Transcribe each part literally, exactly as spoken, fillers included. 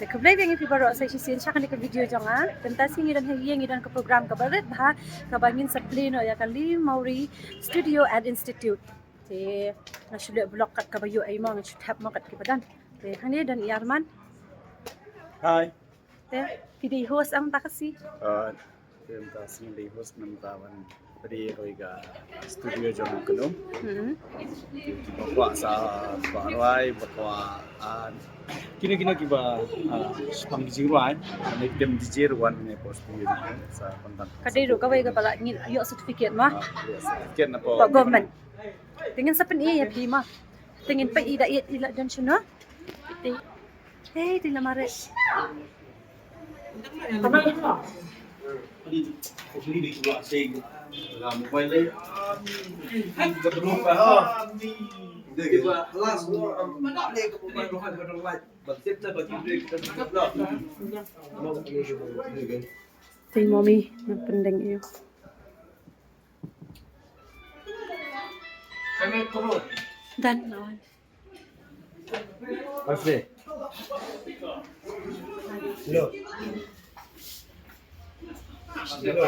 Te khublei biang ïa phi baroh sa shisien sha kane ka video jong nga. Mynta shi ngi don ha ïing, ngi don ka program kaba rit bha, kaba ngin sa plie noh ïa ka Lee Mawrie Studio and Institute. Te nga shu leh vlog kat kaba ïoh ei mo, nga shu thep mo kat kiba don. Te hangne don i Arman. Hi. Te phi dei host ong ta ka sngi. Ah, te mynta sngi dei host namar ba phi dei roi ka studio jong ka num. Hmm. Kiba kwah sa kwah roi, ba kwah, ah, kino kino kiba, ah, spang jingroi, ne kem jijir wan ne post studio sa kontak. Ka dei ruh kawei kaba la ngin ïoh certificate mo. Ah, ïoh certificate na po. Government. Te ngin sa pyni ïa phi mo. Te ngin peit i da ïeit i la don shano. Te. Hey, te la mareh. Te mommy nang pyndeng ïa u. Done. Asli. Hello. Hello.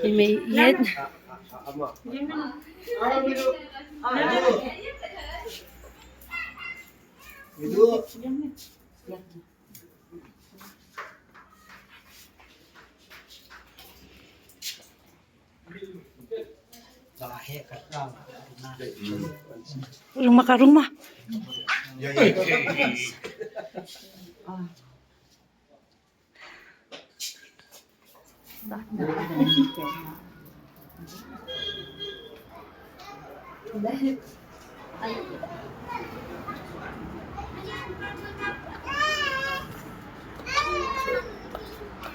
Ïa me ïeit. Rung ma ka rung ma.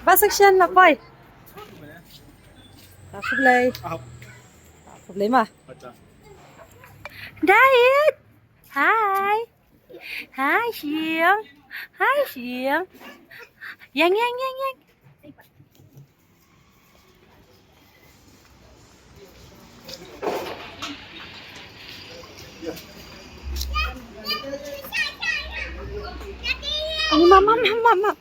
Ba section la poi. Khublei. Khublei ma. Dait. Hi. Hi Shim. Hi Shim. Yang, yang, yang, yang. Ani mama, mama, mama.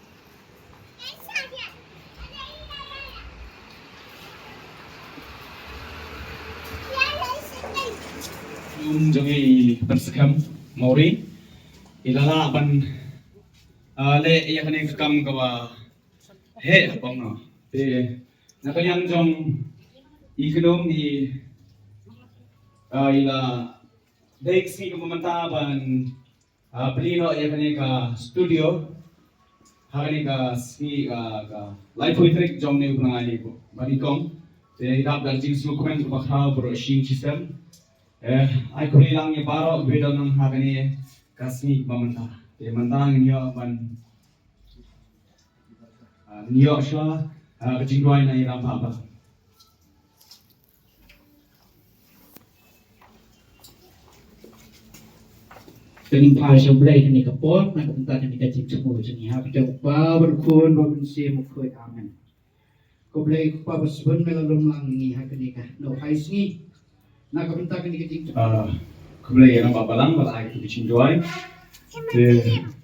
Kum jong i Pynskhem Mawrie i la lah ban, ah, leh ïa kane ka kam kaba heh ha pong no. Te na ka liang jong i kynum i, ah, i la dei ka sngi kaba mynta ban ah, plie noh ïa kane ka studio ha kane ka sngi, ah, ka laiphew tarik jong une u bnai ba nyngkong. Te i dap da ka jingsngewkmen kaba khraw baroh shi ïing shi sem. Eh, ai khublei lang ïa baroh kiba don ha kane ka sngi kaba mynta. Te mynta ngin ïoh ban, ah, ngin ïoh shuwa, ah, ka jingduwai na i Rangbah Balang. Te ngin phai sha U Blei ha kane ka por na ka bynta kane ka jingthmu jong ngi ha ka kyrteng U Kpa bad U Khun bad U Mynsiem Bakhuid. Amen. Ko Blei Kpa ba sbun, me la lum lang ïa ngi ha kane ka nohphai sngi na ka bynta kane ka jingthmu. Ah, khublei ïa Rangbah Balang ba la ai ka jingduwai. Te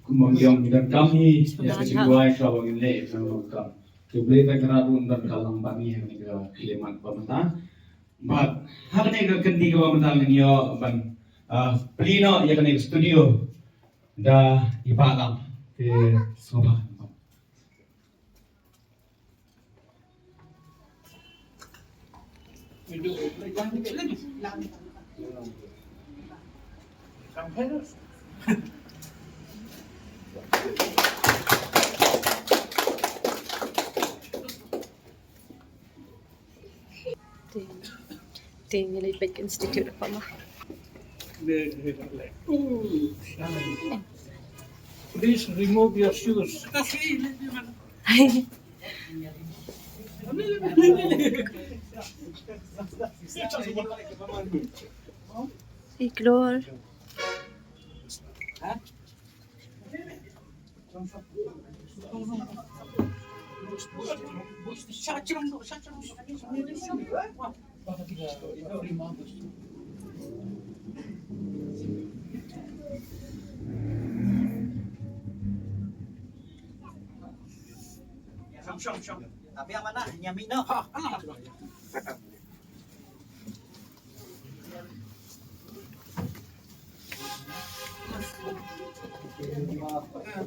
kumba ngi ong ngi donkam hi ïa ka jingduwai shuwa ba ngin leh ïa kane ka kam. Te U Blei Trai Kynrad un donkam lang bad ngi ha kane ka khyllipmat ba mynta. Bad ha kane ka kynti kaba mynta ngin ïoh ban, ah, plie noh ïa kane ka studio da i Bah Lam. Te sngewbha. Te, te ngi leit bad ka institute pat ma. Please remove your shoes. Ignore.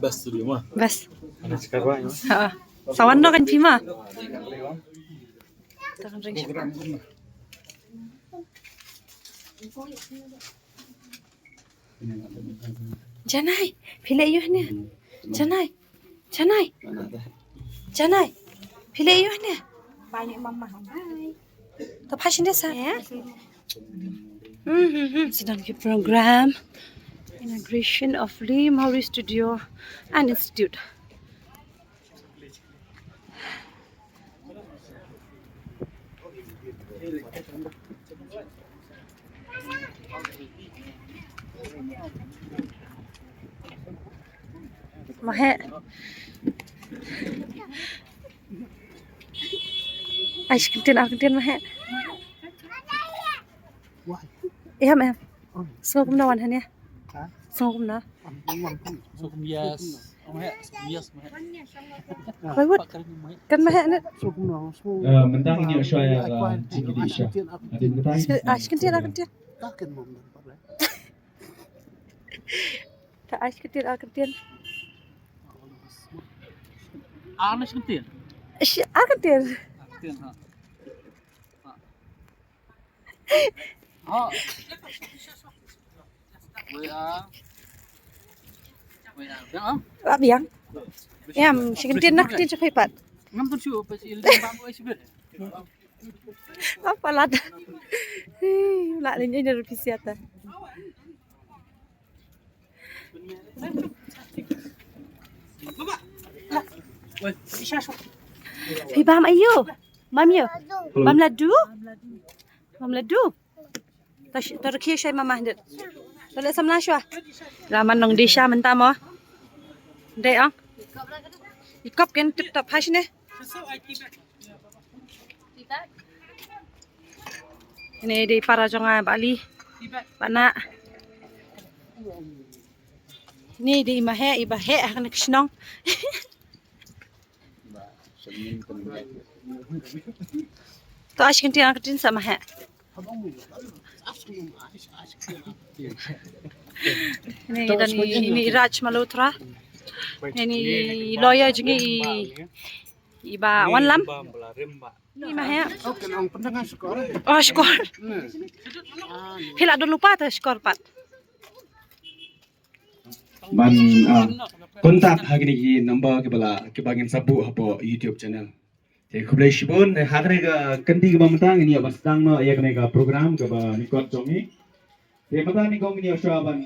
Bas tu dia mah. Bas. Ha. Sawan no kan pima. Tangan ring siapa? Janai, phi leh ïuh ne. Janai, Janai, Janai, phi leh ïuh ne. Bye ne mama. Bye. To phai shane sa. Hmm, hmm, hmm. Sedang ki program inauguration of Lee Mowry Studio and Institute. Mahe. Ai, shi kyntien, ar kyntien mahe. Em, em. Sngew kumno wan hane? Ha? Sngew kumno? Sngew kum yes. Kum yes, kum yes, kum yes. Wai wut. Kan mahe ne? Sngew kumno? Sngew. Eh, mynta ngi ïoh shuwa ïa ka jingkylli sha. Ai, shi kyntien, ar kyntien. Ta ai shi kyntien, ar kyntien. Ar shi kyntien. Shi, ar kyntien. Ar kyntien, ha. Ha. Wei a. Wei a. Biang a? Wa biang. Em, shi kyntien na kyntien sha phi pat. Ngam tun shu, pa shi ilin bang wei shi bit. Apa lad. Hi, la ni ni rupi siata. Phi bam aïu? Bam ïu? Bam ladu? Bam ladu? Ta sh-, ta rkhie shai mama hyndet. Ta leh samla shwa. La man nong Disha mynta mo. Dei ong. I kop ken tip top ha shine. Ini dei para jong nga, Bah Ali, Bah Na. Ini dei i Mahe, i Bahe ha kane ka shnong. To ai shi kyntien, ar kyntien sa Mahe. Ini dan i, ini i Raj Malhotra. Ini i lawyer jong ngi i, i Bah Wanlam. Ni Mahe. Oh, shkor. Phi la don lypa te shkor pat. Ban, ah, contact ha kine ki number kiba la, kiba ngin sa buh hapoh YouTube channel. Te khublei shibun, ha kane ka kynti kaba mynta ngin ïa ban sdang noh ïa kane ka program kaba nyngkong jong ngi. Te mynta nyngkong ngin ïa shuwa ban,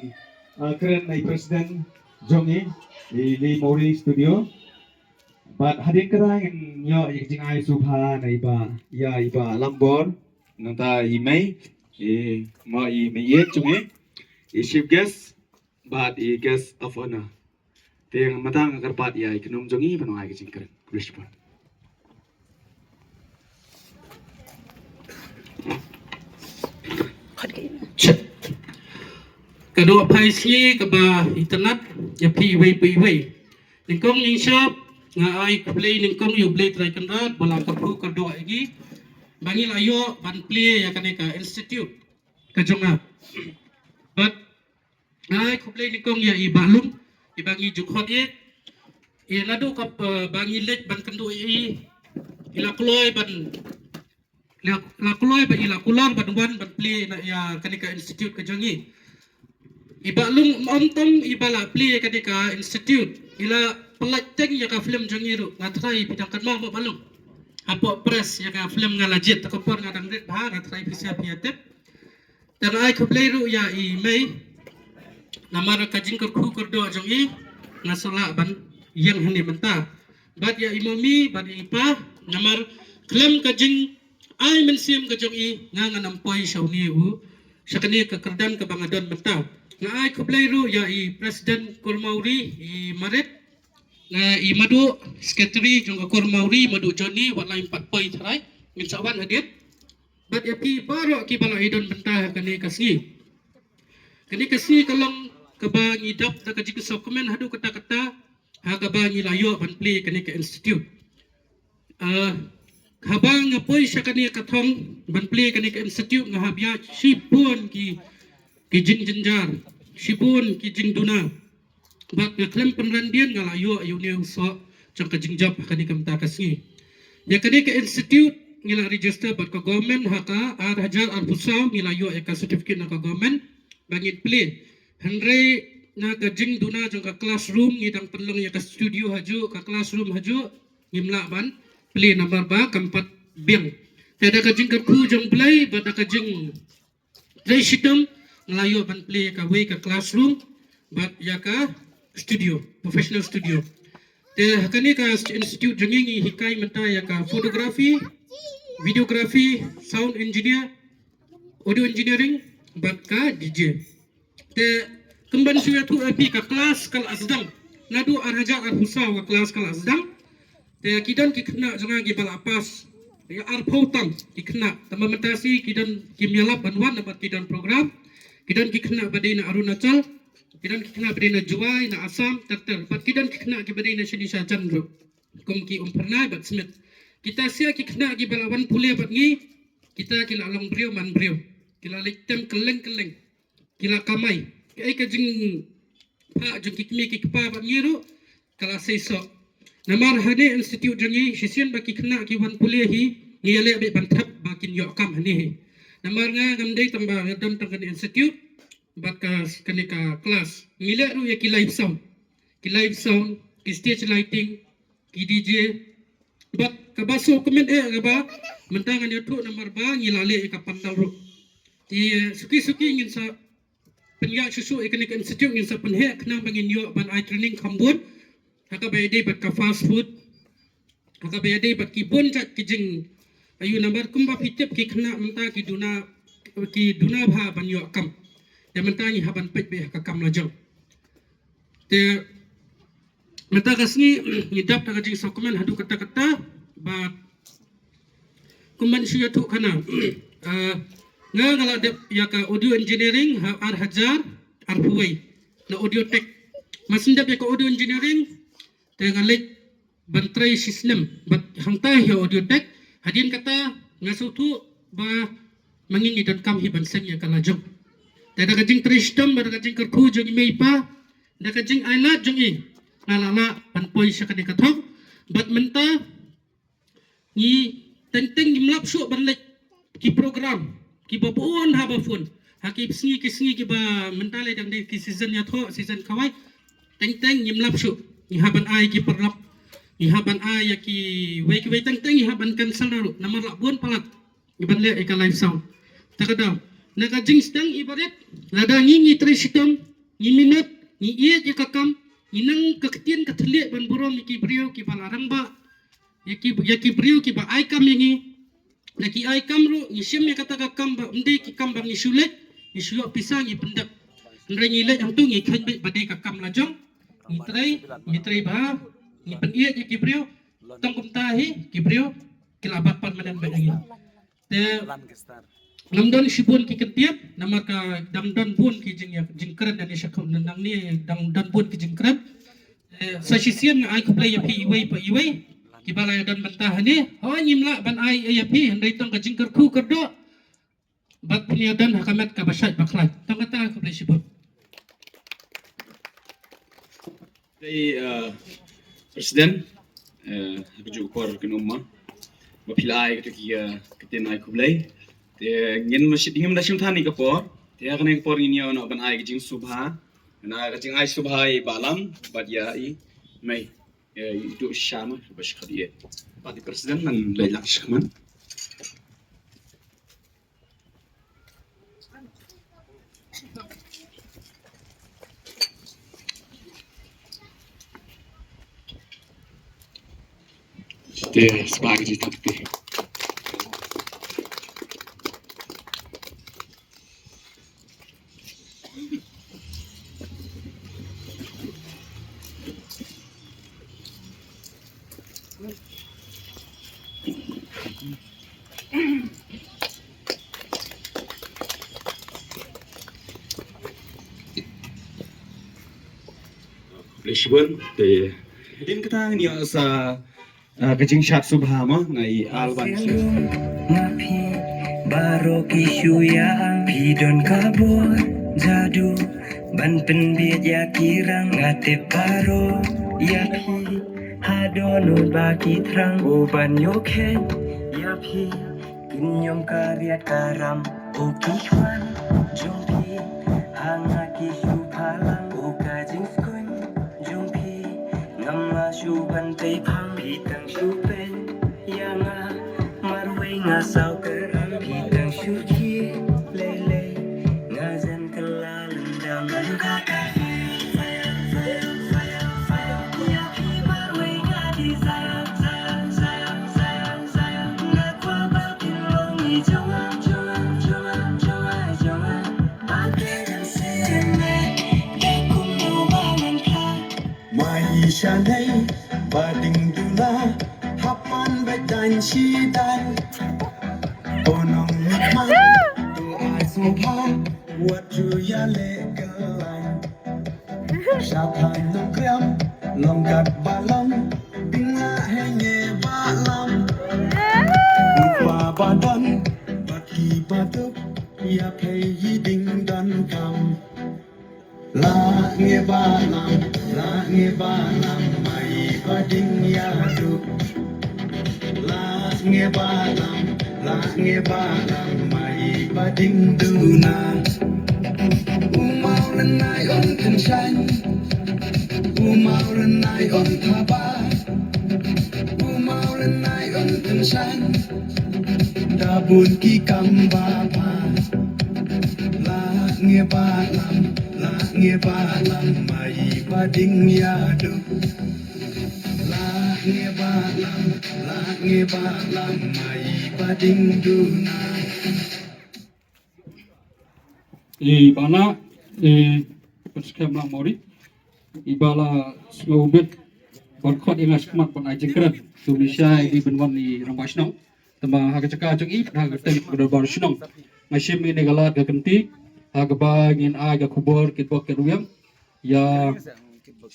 ah, kren ïa i president jong ngi, i Lee Mowry Studio. Bad hadien kata ngin ïoh ïa ka jingai sngewbha na i Bah, ïa i Bah Lambor, nangta i mei, i ma i mei ïeit jong ngi, i chief guest, bad i guest of honor. Te mynta nga kyrpad ïa i kynhun jong ngi ban ai ka jingkren. Khublei shibun. Ka doh phai sngi kaba itynnad ïa phi iwei pa iwei. Nyngkong nyngshap nga ai khublei nyngkong ïa U Blei Trai Kynrad ba la kyrkhu kyrdoh ïa ngi ba ngi la ïoh ban plie ïa kane ka institute ka jong nga. Bad nga ai khublei nyngkong ïa i Bah Lum, i ba ngi ju khot ïa i, naduh kaba, eh, ba ngi leit ban kynduh ïa i, i la kloi ban, la, la kloi ba i la kular ban wan ban plie na ïa kane ka institute ka jong ngi. I Bah Lum ym tang i ba la plie ïa kane ka institute, i la pynlait teng ïa ka film jong ngi ruh. Nga tharai phi dang kynmaw mo Bah Lum. Hapoh press ïa ka film Nga La Jied, ta ka por nga dang rit bha, nga tharai phi sa phi ïa tip. Te nga ai khublei ruh ïa i mei namar ka jingkyrkhu kyrdoh jong i, nga sa lah ban ïeng hangne mynta. Bad ïa i mommy bad ïa i pa namar khlem ka jingai mynsiem ka jong i nga ngan ym poi sha une u, sha kane ka kyrdan kaba nga don mynta. Nga ai khublei ruh ïa i president Kor Mawri, i Marit, nga i Madu, secretary jong ka Kor Mawri, Madu Johnny, wat la ym pat poi tharai, ngin sa wan hadien. Bad ïa phi baroh kiba la ïadon bynta ha kane ka sngi. Kane ka sngi ka long kaba ngi dap da ka jingkyrshan kmen haduh katta katta ha kaba ngi la ïoh ban plie kane ka institute. Ah, haba nga poi sha kane ka thong ban plie kane ka institute, nga hap ïa shibun ki ki jingjynjar, shibun ki jingduna. Bad nga khlem pynran dien nga la ïoh ïa une u soh jong ka jingjop ha kane ka mynta ka sngi. Ïa kane ka institute ngi la register bad ka government ha ka ar hajar arphew saw, ngi la ïoh ïa ka certificate na ka government ba ngin plie. Hynrei na ka jingduna jong ka classroom ngi dang pynlong ïa ka studio hajuh, ka classroom hajuh, ngim lah ban plie namar ba kam pat biang. Te da ka jingkyrkhu jong Blei bad da ka jing trei shitom, nga la ïoh ban plie kawei ka classroom bad ïa ka studio, professional studio. Te ha kane ka institute jong ngi ngi hikai mynta ïa ka photography, videography, sound engineer, audio engineering bad ka D J. Te kumban shu ïathuh ïa phi, ka class ka la sdang. Naduh ar hajar arphew saw ka class ka la sdang. Te ki don ki khynnah jong nga kiba la pass ïa arphew tam ki khynnah. Tangba mynta shi ki don kim ïalap ban wan namar ki don program. Ki don ki khynnah ba dei na Arunachal, ki don ki khynnah ba dei na Jowai, na Assam, ter ter. Bad ki don ki khynnah kiba dei na shane shajan ruh, kum ki Umphyrnai bad Smit. Kita sha ki khynnah kiba la wan pule bad ngi, kita ki la long briew man briew, ki la leit tem kylleng kylleng, ki la kamai. Kaei ka jingpha jong ki kmie ki kpa bad ngi ruh ka la seisoh. Namar hane institute jong ngi, shisien ba ki khynnah ki wan pule hi, ngi ïaleh beit ban thep ba kin ïoh kam hane hi. Namar nga ngam dei tang ba nga don tang kane institute bad ka kane ka class, ngi leh ruh ïa ki live sound, ki live sound, ki stage lighting, ki D J. Bad kaba sngewkmen eh kaba mynta ngan ïathuh namar ba ngi la leh ïa ka pandal ruh. Te suki suki ngin sa pynïaid shuh shuh ïa kane ka institute, ngin sa pynheh khnang ba ngin ïoh ban ai training kham bun ha kaba ïadei bad ka fast food, ha kaba ïadei bad ki bun jait ki jing, aïu, namar kumba phi tip ki khynnah mynta ki duna, ki duna bha ban ïoh kam. Te mynta ngi hap ban peit beit ha ka kam lajong. Te mynta ka sngi ngi dap da ka jingsngewkmen haduh katta katta. Bad kumban shu ïathuh khana, ah, nga nga la dep ïa ka audio engineering ha ar hajar arphew wei na audio tech. Mar shu dep ïa ka audio engineering te nga leit ban trei shisnem bad hangta hi ha audio tech. Hadien kata nga sngewthuh ba ma ngi ngi donkam hi ban seng ïa ka lajong. Te da ka jingtrei shitom bad da ka jingkyrkhu jong i mei i pa, da ka jingailad jong i, nga la lah ban poi sha kane ka thong. Bad mynta ngi teng teng ngim lap shuh ban leit ki program kiba bun ha ba phone ha ki sngi ki sngi kiba mynta lei dang dei ki season ïathoh, season khawai. Teng teng ngim lap shuh. Ngi hap ban ai ki paralok, ngi hap ban ai ïa kiwei kiwei, teng teng ngi hap ban cancel ruh namar la bun palat ngi ban leh ïa ka live sound. Te ka dei na ka jingsdang i barit, lada ngi ngi trei shitom, ngi minot, ngi ïeit ïa ka kam, ngi nang ka ktien ka thylliej ban burom ïa ki briew kiba la rangbah, ïa ki, ïa ki briew kiba ai kam ïa ngi. Da ki ai kam ruh ngi shim ïa kata ka kam ba ym dei ki kam ba ngi shu leit, ngi shu ïoh pisa ngi pyndep. Hynrei ngi leit hangtu ngi kheiñ beit ba dei ka kam lajong. Ngi trei, ngi trei bha, ngi pynïeit ïa ki briew. Tang kumta hi ki briew ki la bat permanent beit ïa ngi. Te ngam don shibun ki kyntien namar ka dang don bun ki jing, jingkren nangne sha khun, nangne dang don bun ki jingkren. Eh, sa shisien nga ai khublei ïa phi iwei pa iwei kiba la ïadon mynta hangne. Hooid ngim lah ban ai ïa phi hynrei tang ka jingkyrkhu kyrdoh bad phin ïadon ha ka met kaba shait ba khlaiñ. Tang kata, khublei shibun. Dei, eh, President, eh, ha kajuh ka por kynmaw ba phi la ai kato ki, eh, ktien ai khublei. Te ngin mashit ngim da shim than ïa ka por. Te ha kane ka por ngin ïoh noh ban ai ka jingsngewbha, na ka jingai sngewbha ïa i Bah Lam bad ïa i mei, eh, i Duh Sharma ba shi khot ïa. Bad i President ngan leit lang shi khmat. Te sbak ji tap te. Khublei shibun. Te hadien kata ngin ïa sa Ah, ka jingshad subha mo, nga i Alban. Ma phi baroh ki shu ïa ang, phi don ka bor jadu ban pynbieit ïa ki rang. Nga tip baroh ïa phi ha dohnud ba ki thrang, u ban ïoh khet ïa phi kin ïom ka riat ka ram. U ki khwan jong phi ha nga ki shu phalang, u ka jingskun jong phi ngam la shu ban tei phang. Phi tang shu peit ïa nga marwei nga saw kyrang, phi tang shu khie lei lei nga jan kylla lynda man ka ka. Ïa phi marwei nga desire, desire, desire, desire, desire. Nga kwah ba kin long i jong nga, jong nga, jong nga, jong nga, jong nga. Ba kin seh me da kumno ba ngan kha. Ma i shanei ba ding duna hap man ba dan shi dan. Bonong mit man tu ai subha wat ju ïa le kalai. Sha than nong kriam long kat ba long, ding la henge ba lam. Ba ba don ba ki ba duk ïa phei yi ding don kam. La nge ba lam, la nge ba lam, mai ba ding ïa duk. La nge ba lam, la nge ba lam, mai ba ding duna. U mau rynai on kynshan, u mau rynai on thaba, u mau rynai on kynshan. Da bun ki kam ba pha. La nge ba lam, la nge ba lam, mai ba ding ïa duk. La nge ba lam, la nge ba lam, mai ba ding duna. I Bana, i pynskhem lang Mori. I ba la sngewbit ban khot ïa nga shakhmat ban ai jingkren. Te mynshwa i dei ban wan i rangbah shnong. Te ma ha ka jaka jong i, ha ka kyrteng ka dorbar shnong, nga shim ïa kane ka lad ka kynti ha kaba ngin ai ka khubor kitbok kitrwiang ïa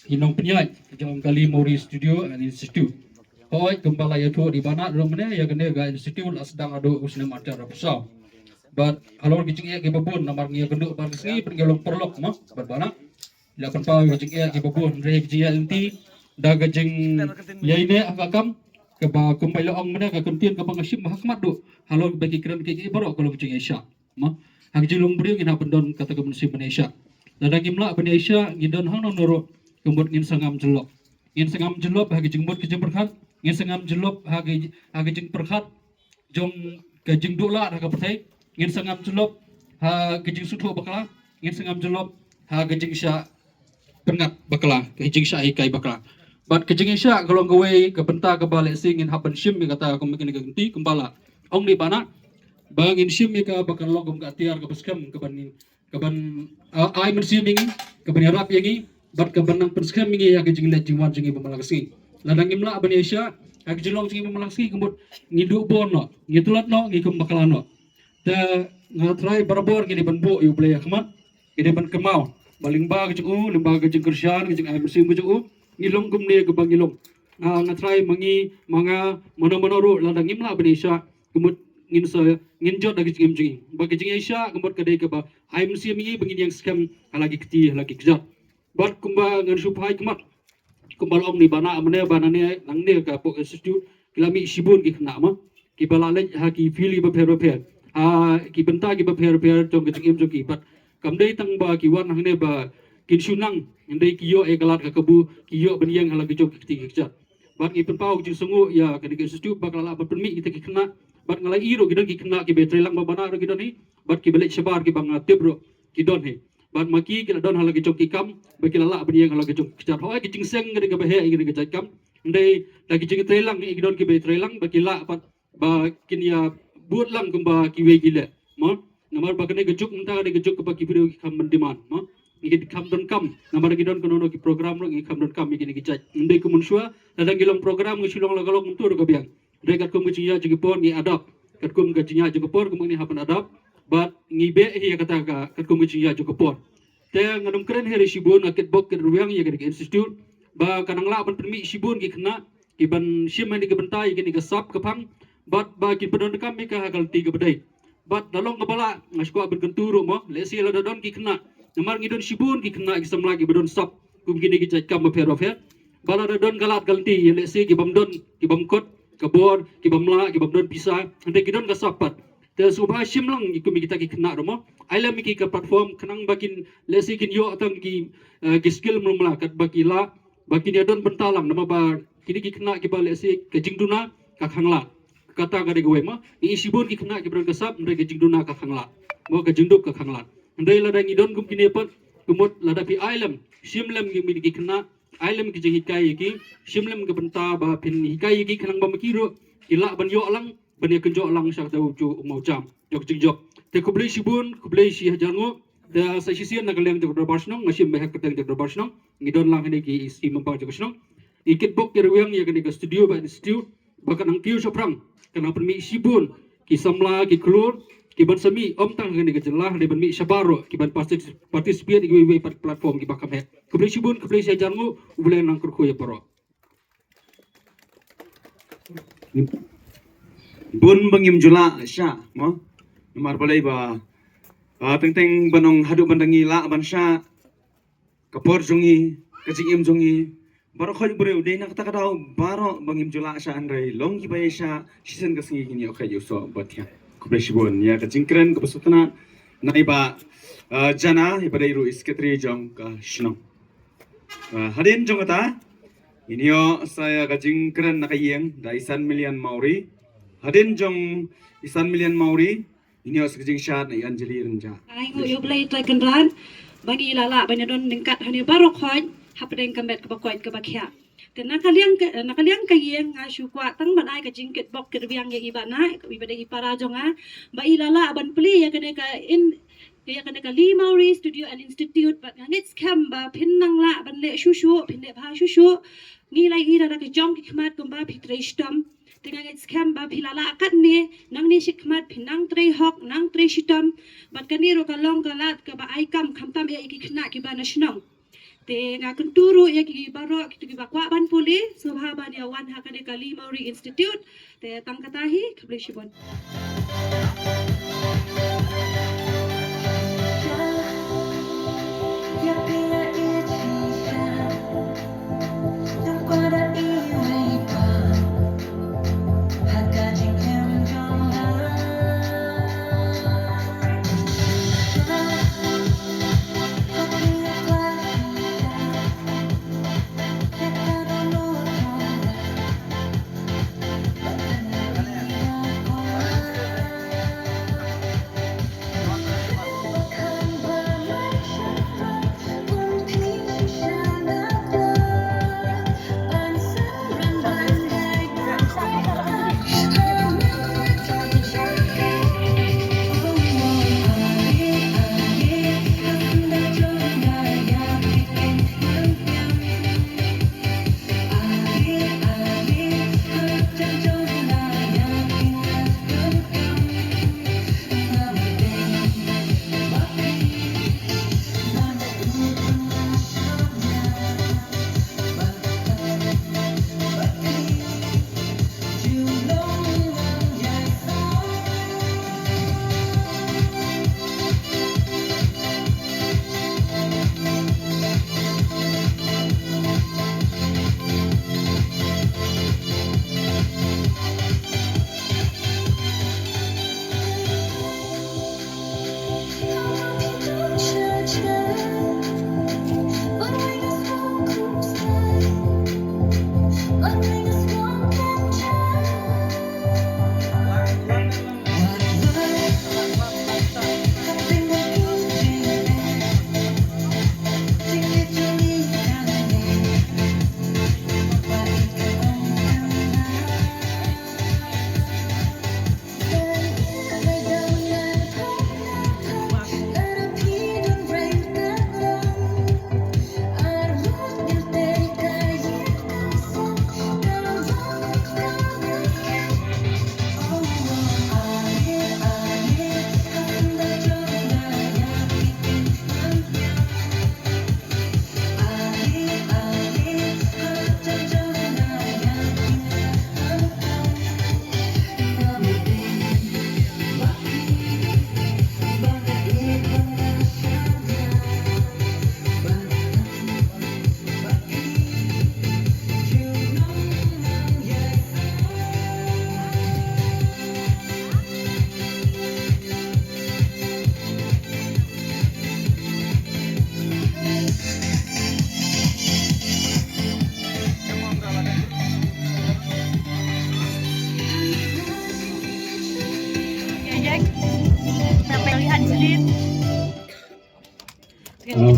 ki nongpynïaid jong ka Lee Mori Studio and Institute. Hooid, kumba la ïathuh da i Bana ruh mynne, ïa kane ka institute la sdang haduh u snem arhajar arphew saw. Bad halor ki jingeh kiba bun, namar ngi ïakynduh bad ka sngi, bad ngi long paralok mo bad Bana. La pynpaw ïa ki jingeh kiba bun, hynrei ki jingeh lynti da ka jingïaineh ha ka kam, kaba kumba i la ong mynne, ka kyntien kaba nga shim ha khmat duh halor kaba ki kren kiei kiei baroh ka long ka jingïaishah. Mo, ha ka jinglong briew ngin hap ban don kata ka mynsiem ban ïaishah. Lada ngim lah ban ïaishah, ngin don hangno hangno ruh, ka mut ngin sa ngam jyllop. Ngin sa ngam jyllop ha ka jingmut ka jingpyrkhat, ngin sa ngam jyllop ha ka, ha ka jingpyrkhat jong ka jingduh lad ha ka pyrthei, ngin sa ngam jyllop ha ka jingsngewthuh bakla, ngin sa ngam jyllop ha ka jingshah pynngat bakla, ka jingshah hikai bakla. Bad ka jingïaishah ka long kawei ka bynta kaba lehse ngin hap ban shim ïa kata kum kine ki kynti, kumba la ong da i Bana ba ngin shim ïa ka ba kan long kum ka atiar kaba skhem kaban, kaban, ah, ai mynsiem ïa ngi, kaban ïarap ïa ngi, bad kaban nang pynskhem ïa ngi ha ka jingleit jingwan jong ngi ba man la ka sngi. Lada ngim lah ban ïaishah ha ka jinglong jong ngi ba man la ka sngi, ka mut ngi duh bor noh, ngi tlot noh, ngi kum bakla noh. Te nga trai barabor ngi dei ban buh ïa U Blei ha khmat, ngi dei ban kynmaw ba lyngba ka jong u, lyngba ka jingkyrshan, ka jingai mynsiem ka jong u, ngi long kumne kaba ngi long. Nga, nga trai ma ngi, ma nga, mano mano ruh, lada ngim lah ban ïaishah, ka mut ngin sa, ngin jot da ka jingim jong ngi. Ba ka jingïaishah ka mut ka dei kaba ai mynsiem ïa ngi ba ngin ïeng skhem ha la ki kti, ha la ki kjat. Bad kumba ngan shu phai khmat, kumba la ong da i Bana mynne, ba nangne, nangne ka pok institute ki la mih shibun ki khynnah mo, kiba la leit ha ki field kiba pher bapher, ha ki bynta kiba pher bapher jong ka jingim jong ki. Bad kam dei tang ba ki wan hangne ba kin shu nang, hynrei ki ïoh ïa ka lad ka kabu, ki ïoh ban ïeng ha la ki jong ki kti ki kjat. Bad ngi pynpaw ka jingsngewnguh ïa kane ka institute ba ka la lah ban pynmih kita ki khynnah. Bad nga la i ruh ki don ki khynnah kiba trei lang, ba Bana ruh ki don hi, bad kiba leit shabar kiba nga tip ruh ki don hi. Bad ma ki, ki la don ha la ki jong ki kam ba ki la lah ban ïeng ha la ki jong ki kjat. Hooid, ka jingseng ka dei kaba heh ïa kane ka jait kam, hynrei da ki jingtrei lang, ki don kiba trei lang ba ki lah pat ba kin ïa bud lang kumba kiwei ki leh mo. Namar ba kane ka juk mynta ka dei ka juk kaba ki briew ki kham ban demand mo. Ngi kham donkam, namar ki don kano kano ki program ruh ngi kham donkam ïa kine ki jait. Hynrei kum mynshuwa, lada ngi long program ngi shu long la ka long kumtu ruh ka biang. Hynrei katkum ka jingïaid jong ki por ngi adapt, katkum ka jingïaid jong ka por kumba ngi hap ban adapt. Bad ngi beh hi ïa kata ka, katkum ka jingïaid jong ka por. Te ngan ym kren hi re shibun, nga kitbok kitrwiang ïa kane ka institute ba ka nang lah ban pynmih shibun ki khynnah ki ban shim ha kane ka bynta ïa kane ka sap ka phang, bad ba kin pyndonkam ïa ka ha ka lynti kaba dei. Bad da long kaba lah, nga sngewkwah ban kyntu ruh mo, lehse lada don ki khynnah, namar ngi don shibun ki khynnah ki samla kiba don sap kum kine ki jait kam bapher bapher. Ba lada don ka lad ka lynti, ïa lehse ki bym don, ki bym kot ka bor, ki bym lah, ki bym don pisa, hynrei ki don ka sap pat. Te sngewbha shim lang ïa kum ïa kita ki khynnah ruh mo, ai lem ïa ki ka platform khnang ba kin, lehse kin ïoh tang ki, eh, ki skill mlumla katba ki lah ba kin ïa don bynta lang, namar ba kine ki khynnah kiba lehse ka jingduna ka khang lad. Kata ka dei kawei mo, ngi shibun ki khynnah kiba don ka sap, hynrei ka jingduna ka khang lad mo, ka jingduk ka khang lad. Hynrei lada ngi don kum kine pat, ka mut lada phi ai lem, shim lem ïa kine ki khynnah, ai lem ki jinghikai ïa ki, shim lem ka bynta ba phin hikai ïa ki khnang ba ma ki ruh ki lah ban ïoh lang, ban ïa kynjoh lang sha kata u juh u mawjam jong ka jingjop. Te khublei shibun, khublei shi hajar nguh. Te sa shisien na ka liang jong ka dorbar shnong, nga shim ba ha ka kyrteng jong ka dorbar shnong, ngi don lang hangne ki S D member jong ka shnong, ngi kitbok kitrwiang ïa kane ka studio bad institute ba kan nang kiew shaphrang, kan nang pynmih shibun ki samla ki khlur ki ban sa mih ym tang ha kane ka jylla, hynrei ban mih shabar ruh, ki ban partic-, participate ïa kiwei kiwei pat platform kiba kham heh. Khublei shibun, khublei shi hajar nguh, U Blei un nang kyrkhu ïa baroh. Bun ba ngim ju lah shah mo, namar balei ba, ah, teng teng ban ong haduh ban da ngi lah ban shah, ka por jong ngi, ka jingim jong ngi, baroh khoit briew dei na kata ka daw, baroh ba ngim ju lah shah, hynrei long kiba ïa shah, shisien ka sngi kin ïoh kheit ïoh soh bad thiah. Khublei shibun ïa ka jingkren kaba sngewtynnat na i Bah, ah, Jana, iba dei ruh i secretary jong ka shnong. Ah, hadien jong kata, ngin ïoh sa ïa ka jingkren na ka ïing da i San Million Mawrie. Hadien jong i San Million Mawrie, ngin ïoh sa ka jingshad na i Anjali Rynjah. Ai nguh ïa U Blei Trai Kynrad ba ngi la lah ban ïa don ryngkat hangne baroh khoit hapdeng ka met kaba koit kaba khiah. Te na ka liang ka, na ka liang ka ïing nga shu kwah tang ban ai ka jingkitbok kitrwiang ïa i Bah Naih, iba dei i para jong nga, ba i la lah ban plie ïa kane ka in, ïa kane ka Lee Mawrie Studio and Institute, bad nga ngeit skhem ba phin nang lah ban leh shuh shuh, phin leh bha shuh shuh. Ngi la ïohi da ka jong ki khmat kumba phi trei shitom. Te nga ngeit skhem ba phi la lah katne, nangne shakhmat phin nang trei hok, nang trei shitom. Bad kane ruh ka long ka lad kaba ai kam khamtam ïa ki khynnah kiba na shnong. Te nga kyntu ruh ïa ki baroh kito kiba kwah ban pule, sngewbha ban ïa wan ha kane ka Lee Mawrie Institute. Te tang kata hi, khublei shibun.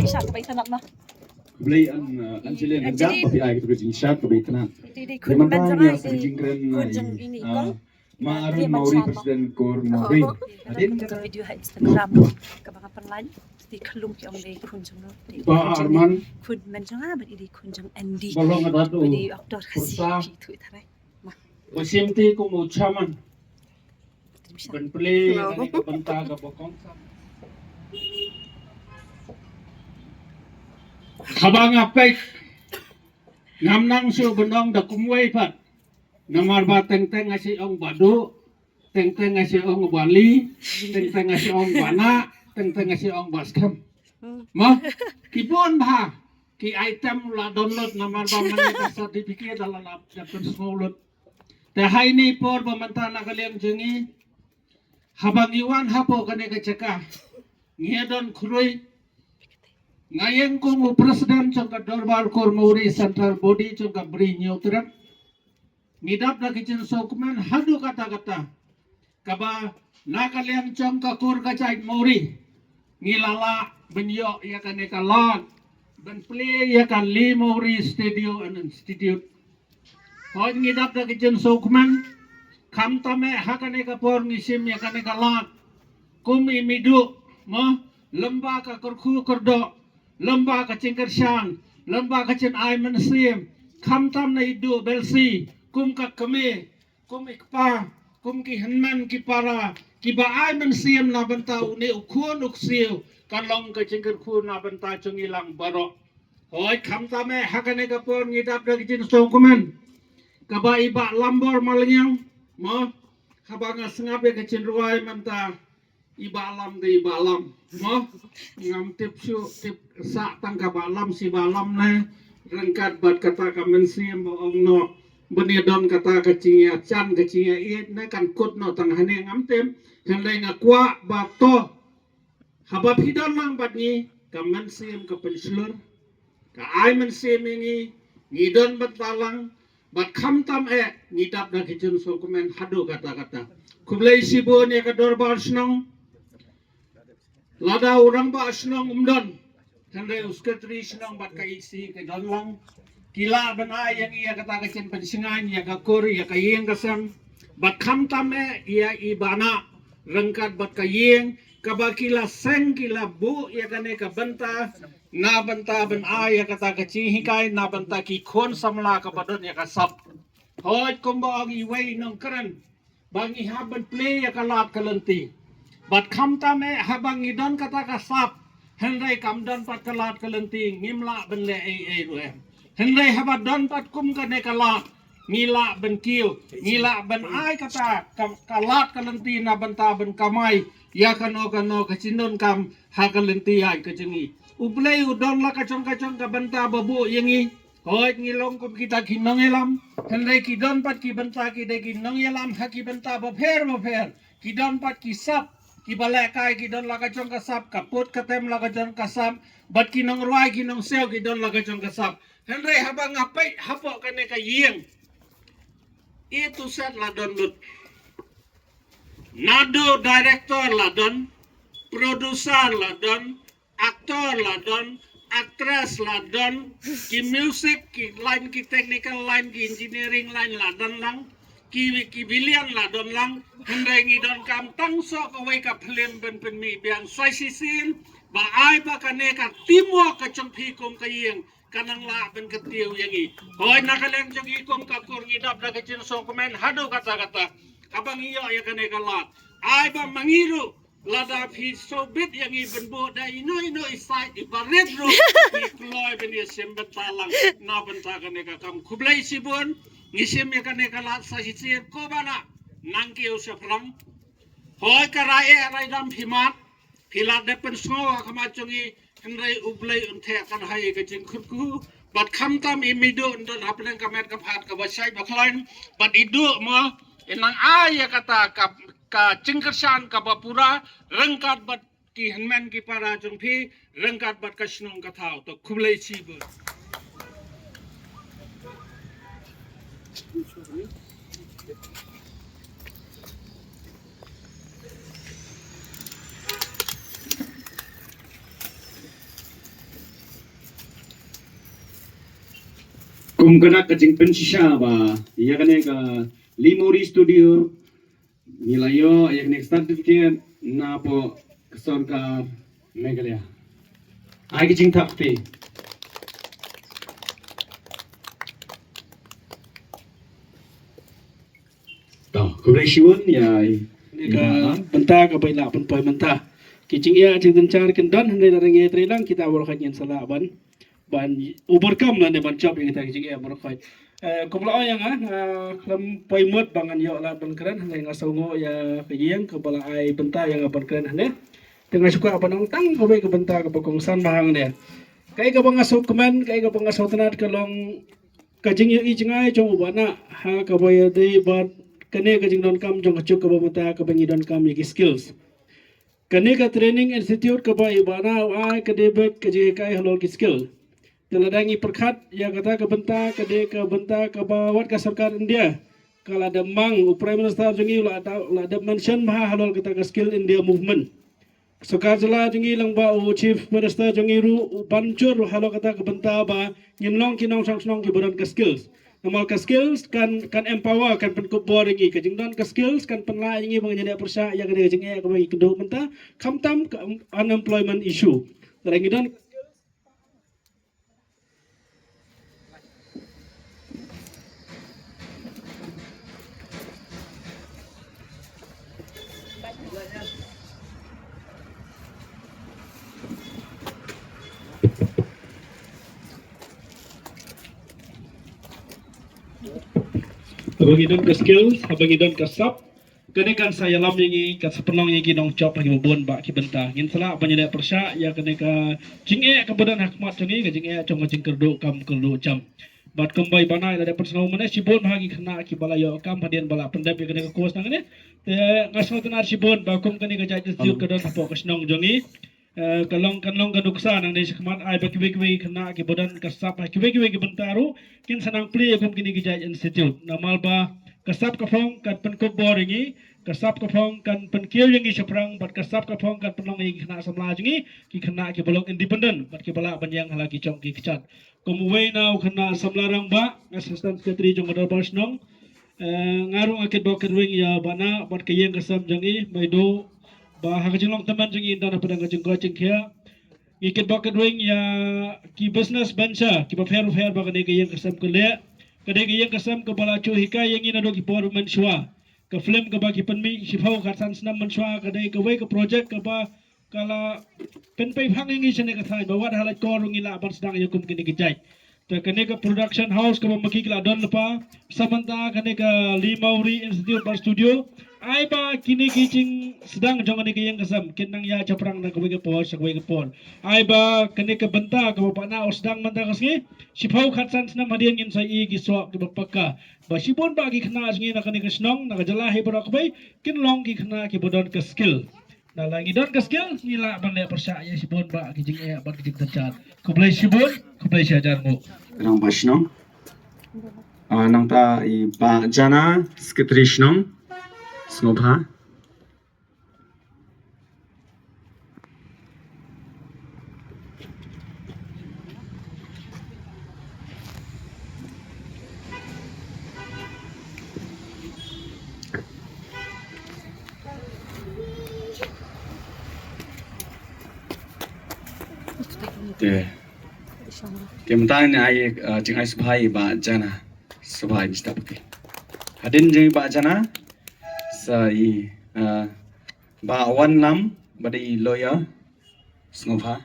Sha ka bai tanat ma. Blei an, uh, an chile an jam ba pi ai ka jing shat ka bai tanat. Di di khun ban jong ai di khun jong ini kong. Ma Arun Mawri, President Kor Mawri. Adin ka video ha Instagram ka ba ka pynlait. Di khlum ki ong di khun jong no. Ba Arman khun ban jong ai ba di khun jong Andy. Ba long ada tu. Ba di aktor kasi ki tu tharai. Ba sim ti kum u chairman. Ban plie ka bynta ka ba kongsan. Haba nga peit ngam nang shu ban ong da kumwei pat. Namar ba teng teng nga shu ong ba duh, teng teng nga shu ong ba li, teng teng nga shu ong ba na, teng teng nga shu ong ba skhem. Ma ki bun bha ki item la download namar ba man ka certificate la la la pen sngewlut. Te ha ini por ba mynta na ka liang jong ngi haba ngi wan hapoh kane ka jaka ngi don khrui. Nga ïeng kum u president jong ka Dorbar Kor Mawri Central Body jong ka Bri Hynñiewtrep. Ngi dap da ki jingsngewkmen haduh katta katta kaba na ka liang jong ka kur ka jait Mawri ngi la lah ban ïoh ïa kane ka lad ban plie ïa ka Lee Mawri Studio and Institute. Hooid ngi dap da ki jingsngewkmen khamtam eh ha kane ka por ngi shim ïa kane ka lad kum i mih duh mo lem bad ka kyrkhu kyrdoh lem bad ka jingkyrshan lem bad ka jingai mynsiem khamtam na i duh belsi kum ka kmie kum i kpa kum ki hynmen ki para kiba ai mynsiem na bynta une u khun u ksiew ka long ka jingkyrkhu na bynta jong ngi lang baroh. Hooid khamtam eh ha kane ka por ngi dap da ki jingsngewkmen kaba i Bah Lambor Malngiang mo haba nga sngap ïa ka jingrwai mynta i Bah Lam da i Bah Lam mo ngam tip shuh tip sah tang ka Bah Lam shi Bah Lam ne ryngkat bad kata ka mynsiem ba ong noh ban ïa don kata ka jingïajan ka jingïaieit ne kan kut noh tang hane ngam tip. Hynrei nga kwah ba to haba phi don lang bad ngi ka mynsiem ka pynshlur ka ai mynsiem ïa ngi ngi don bad ta lang bad khamtam eh ngi dap da ki jingsngewkmen haduh katta katta. Khublei shibun ïa ka dorbar shnong. Lada u rangbah shnong um don hynrei u secretary shnong bad ka E C ka don lang ki lah ban ai ïa ngi ïa kata ka jingpynshngaiñ ïa ka kur ïa ka ïing ka sem bad khamtam eh ïa i Banah ryngkat bad ka ïing kaba ki la seng ki la buh ïa kane ka bynta na bynta ban ai ïa kata ka jinghikai na bynta ki khun samla kaba don ïa ka sap. Hooid kumba ong iwei i nongkren ba ngi hap ban plie ïa ka lad ka lynti bad khamtam eh haba ngi don kata ka sap hynrei kam don pat ka lad ka lynti ngim lah ban leh ei ei ruh em. Hynrei haba don pat kum kane ka lad ngi lah ban kiew ngi lah ban ai kata ka, ka lad ka lynti na bynta ban kamai ïa kano kano ka jingdonkam ha ka lynti ïaid ka jong ngi. U Blei u don la ka jong ka jong ka bynta ba buh ïa ngi. Hooid ngi long kum kita ki nongïalam hynrei ki don pat ki bynta ki dei ki nongïalam ha ki bynta bapher bapher. Ki don pat ki sap kiba lehkai ki don la ka jong ka sap ka put ka tem la ka jong ka sap bad ki nongrwai ki nongsiew ki don la ka jong ka sap. Hynrei haba nga peit hapoh kane ka ïing A to Z la don lut. Naduh director la don, producer la don, actor la don, actress la don, ki music ki line ki technical line ki engineering line la don lang, ki ki villain la don lang. Hynrei ngi donkam tang shuh kawei ka film ban pynmih biang sa shisien ba ai ba kane ka teamwork ka jong phi kum ka ïing ka nang lah ban kyntiew ïa ngi. Hooid na ka liang jong ngi kum ka kur ngi dap da ka jingsngewkmen haduh katta katta haba ngi ïoh ïa kane ka lad ai ba ma ngi ruh lada phi sngewbit ïa ngi ban buh da ino ino i sait iba rit ruh ngi kloi ban ïa shim bynta lang na bynta kane ka kam. Khublei shibun. Ngi shim ïa kane ka lad sa shisien ko Banah nang kiew shaphrang. Hooid ka rai eh rai dam phi mad phi la dep pynsngew ha khmat jong ngi hynrei U Blei un theh kan hai ka jingkyrkhu bad khamtam i mih duh un don hapdeng ka met ka phad kaba shai ba khlaiñ bad i duh mo i nang ai ïa kata ka ka jingkyrshan kaba pura ryngkat bad ki hynmen ki para jong phi ryngkat bad ka shnong ka thaw. To khublei shibun. Kum ka dak ka jingpynshisha ba ïa kane ka Lee Mawrie Studio ngi la ïoh ïa kane ka certificate na pdeng ka sorkar Meghalaya. Ai ka jingthap kti. To, khublei shibun ïa i. Ka bynta kaba i la pynpoi mynta. Ki jingeh jingtynchar kin don hynrei lada ngi trei lang kita baroh ngin sa lah ban ban overcome lane ban jop ïa kita ki jingeh baroh. Eh, kumba la ong ïa nga, nga khlem poi mut ba ngan ïoh lad ban kren hynrei nga sngewnguh ïa ka ïing kaba la ai bynta ïa nga ban kren hangne. Te nga shu kwah ban ong tang kawei ka bynta kaba kongsan bha hangne. Kaei kaba nga sngewkmen, kaei kaba nga sngewtynnat ka long ka jingïohi jngai jong u Bah Nah ha kaba ïadei bad kane ka jingdonkam jong ka juk kaba mynta kaba ngi donkam ïa ki skills. Kane ka training institute kaba i Bah Nah u ai ka dei beit ka jinghikai halor ki skill. Te lada ngi pyrkhat ïa kata ka bynta ka dei ka bynta kaba wat ka sorkar India ka la dep mang, u Prime Minister jong ngi u la da, u la dep mention bha halor kata ka Skill India Movement. Sorkar jylla jong ngi lyngba u Chief Minister jong ngi ruh u ban jur halor kata ka bynta ba ngin long ki nongshong shnong kiba don ka skills. Namar ka skills kan, kan empower, kan pynkup bor ïa ngi. Ka jingdon ka skills kan pynlah ïa ngi ba ngin ïaleh pyrshah ïa kane ka jingeh kaba ngi kynduh mynta, khamtam ka un-, unemployment issue. Lada ngi don Haba ngi don ka skills, haba ngi don ka sap, kane kan sa ïalam ïa ngi, kan sa pynlong ïa ngi ki nongjop ha kiba bun bah ki bynta. Ngin sa lah ban ïaleh pyrshah ïa kane ka jingeh kaba don ha khmat jong ngi, ka jingeh jong ka jingkyrduh kam kyrduh jam. Bad kumba i Bah Nah i la dep pynsngew mynne, shibun bha ki khynnah kiba la ïoh kam hadien ba la pyndep ïa kane ka course nangne. Te nga sngewtynnat shibun ba kum kane ka jait institute ka don hapoh ka shnong jong ngi. Eh, ka long, kan long ka nuksa nangne shakhmat, ai ba kiwei kiwei ki khynnah kiba don ka sap ha kiwei kiwei ki bynta ruh kin sa nang plie kum kine ki jait institute. Namar ba ka sap ka phong kan pynkup bor ïa ngi, ka sap ka phong kan pynkiew ïa ngi shaphrang, bad ka sap ka phong kan pynlong ïa ngi ki khynnah samla jong ngi ki khynnah kiba long independent bad kiba lah ban ïeng ha la ki jong ki kjat. Kum uwei na u khynnah samla rangbah, nga Assistant Secretary jong ka Dorbar Shnong. Eh, nga ruh nga kitbok kitweng ïa Bah Nah bad ka ïing ka sem jong i, Bah Ido, ba ha ka jinglong tymmen jong i ynda na pdeng ka jingkoit jingkhiah. Ngi kitbok kitweng ïa ki business venture kiba pher bapher ba kane ka ïing ka sem ka leh. Ka dei ka ïing ka sem kaba la ju hikai ïa ngi naduh ki por mynshuwa. Ka film kaba ki pynmih shiphew khatsan snem mynshuwa ka dei kawei ka project kaba ka la pynpei phang ïa ngi shane ka thaiñ ba wat ha la kor ruh ngi lah ban sdang ïa kum kine ki jait. Te kane ka production house kaba ma ki ki la don lypa, sa mynta kane ka Lee Mawrie Institute bad Studio, ai ba kine ki jingsdang jong kane ka ïing ka sem kin nang ïaid shaphrang na kawei ka por sha kawei ka por. Ai ba kane ka bynta kaba Bah Nah u sdang mynta ka sngi, shiphew khatsan snem hadien ngin sa ïohi ki soh kiba paka. Ba shibun bah ki khynnah jong ngi na kane ka shnong, na ka jylla hi baroh kawei, kin long ki khynnah kiba don ka skill. Lada ngi don ka skill, ngi lah ban leh pyrshah ïa shibun bah ki jingeh bad ki jingtynchar. Khublei shibun, khublei shihajar nguh. Rangbah shnong. Ah, nangta i Bah Jana, Secretary shnong. Sngewbha. Te. Te mynta ngin ai, eh, jingai sngewbha ïa i Bah Jana. Sngewbha ïa i Mister Pate. Hadien jong i Bah Jana sa i, eh, Bah Wanlam, ba dei i lawyer. Sngewbha.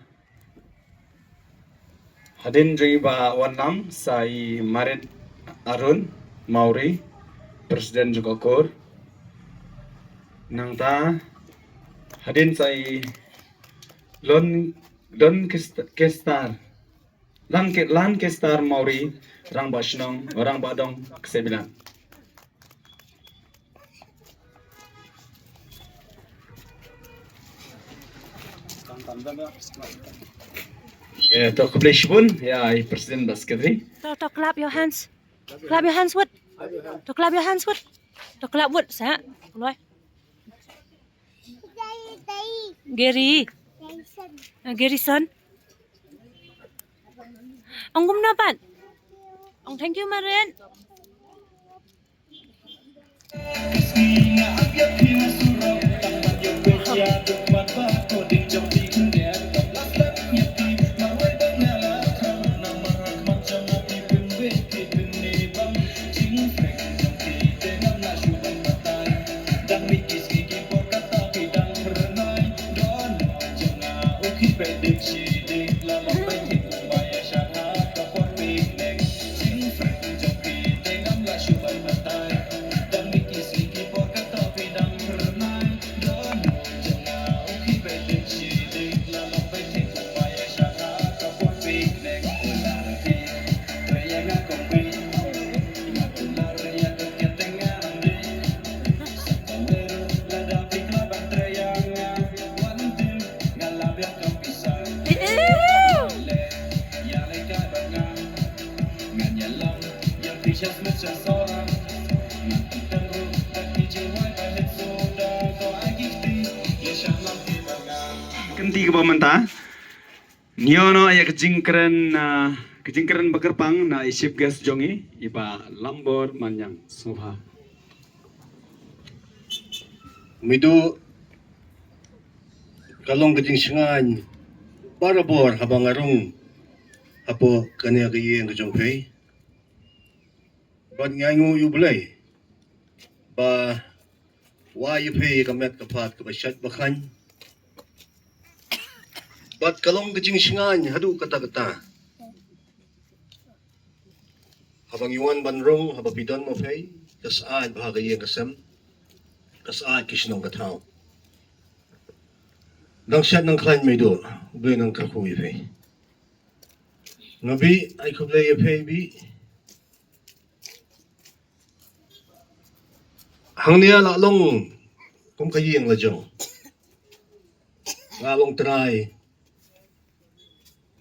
Hadien jong i Bah Wanlam sa i Marit Arun Mawrie, President jong ka KOOR. Nangta hadien sa i Lon, Don Kest-, Kestar. Lan Ke-, Lan Kestar Mawrie, Rangbah Shnong, Rangbah Dong, Ksebilan. Eh, to khublei shibun ïa i President bad Secretary. To, to clap your hands. Clap your hands, Wood. To clap your hands, Wood. To clap, Wood, sa. Gary. Ah, Garrison. Ong kumno pat? Ong thank you Marit. Kynti kaba mynta. Ngi ïoh noh ïa ka jingkren, ah, ka jingkren ba kyrpang na i chief guest jong ngi, i Bah Lambor Manyang. Sngewbha. Maidu, ka long ka jingshngaiñ barabor haba nga rung hapoh kane ka ïing ka jong phi. Bad nga ainguh ïa U Blei ba u ai ïa phi ka met ka phad kaba shait ba khaiñ. Bad ka long ka jingshngaiñ haduh katta katta. Haba ngi wan ban rung, haba phi don ma phi, ka syaid bha ka ïing ka sem, ka syaid ki shnong ka thaw. Nang shait nang khlaiñ Maidu, U Blei nang kyrkhu ïa phi. Nga bih, ai khublei ïa phi bih. Hangne la long kum ka ïing la jong. Nga long trai.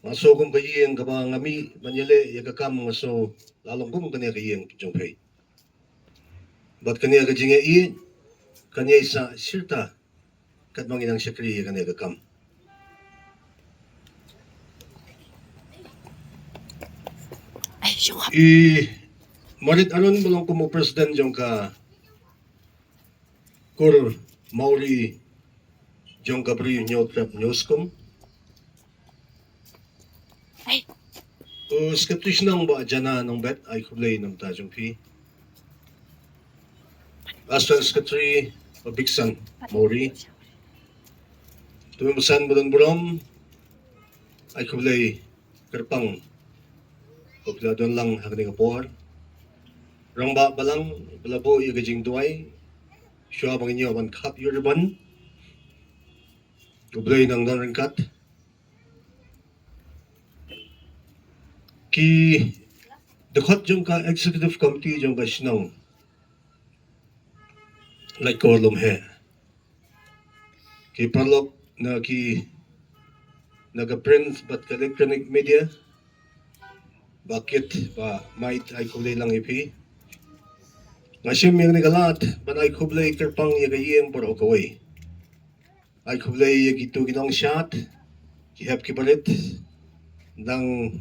Nga sngew kum ka ïing kaba nga mih ban ïaleh ïa ka kam, nga sngew la long kum kane ka ïing jong phi. Bad kane ka jingïaid, kane sa sirta katba ngi dang shakri ïa kane ka kam. I Marit Arun ba long kum u president jong ka kur Mawri jong ka Bri Hynñiewtrep Hynñiewskum. U Secretary Shnong Bah Jana Nongbet, ai khublei na ka bynta jong phi. Assistant Secretary Bah Biksan Mawri. To Mynsiem ba don burom, ai khublei kyrpang ba phi la don lang ha kane ka por. Rangbah balang ba la buh ïa ka jingduwai shuwa ba ngin ïoh ban khap ïa u ribbon. U Blei nang don ryngkat. Ki dkhot jong ka executive committee jong ka shnong Laitkor Lumheh. Ki paralok na ki, na ka print bad ka electronic media, Bah Kit, Bah Mait, ai khublei lang ïa phi. Nga shim ïa kane ka lad ban ai khublei kyrpang ïa ka ïing baroh kawei. Ai khublei ïa kito ki nongshad, ki hep ki barit, nang